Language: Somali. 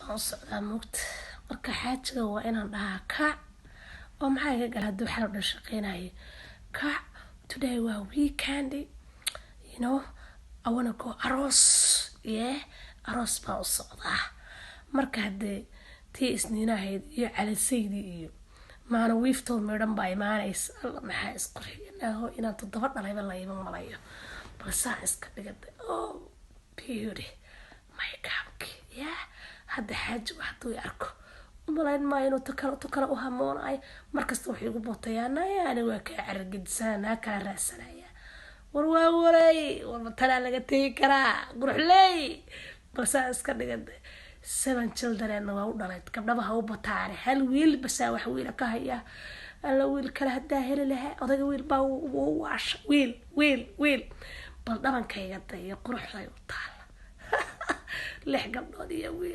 Baan u socdaa, moogta. Marka xaajiga waa inaan dhahaa kac oo maxaa iga gala hadduu xal dhan shaqeynayo? Kac, today waa weekend, I wanna go aroos. Yeah, aroos baan u socdaa. Marka haddee tii Isniinahayd iyo calisaydii iyo maana wiiftood midhan baa imaanaysa. Alla, maxaa isqurxiyanaaho! Inaan toddoba dhalayba la iman malayo. Balsaan iska dhigada. Oh, beauty, makeupki. Yeah, hadda xaajigu hadduu i arko, umalayn maayo inuu tu kale u hamoonayo. Markasta wuxuu igu botayaa, naya, ani waa kaa caragedisana, naa kala raadsanaya. War waa waray, war matalaa laga tegi karaa quruxley? Balsaa iska dhigada. Seven children waa u dhalay, gabdhaba ha u bataane. Hal wiil basaa wax wiila ka hayaa. Alla, wiil kale haddaa heli lahaa! Odayga wiil baa u waasha. Wiil, wiil, wiil. Bal dhabankayga da iyo quruxday u taala, lix gabdhood iyo wiil.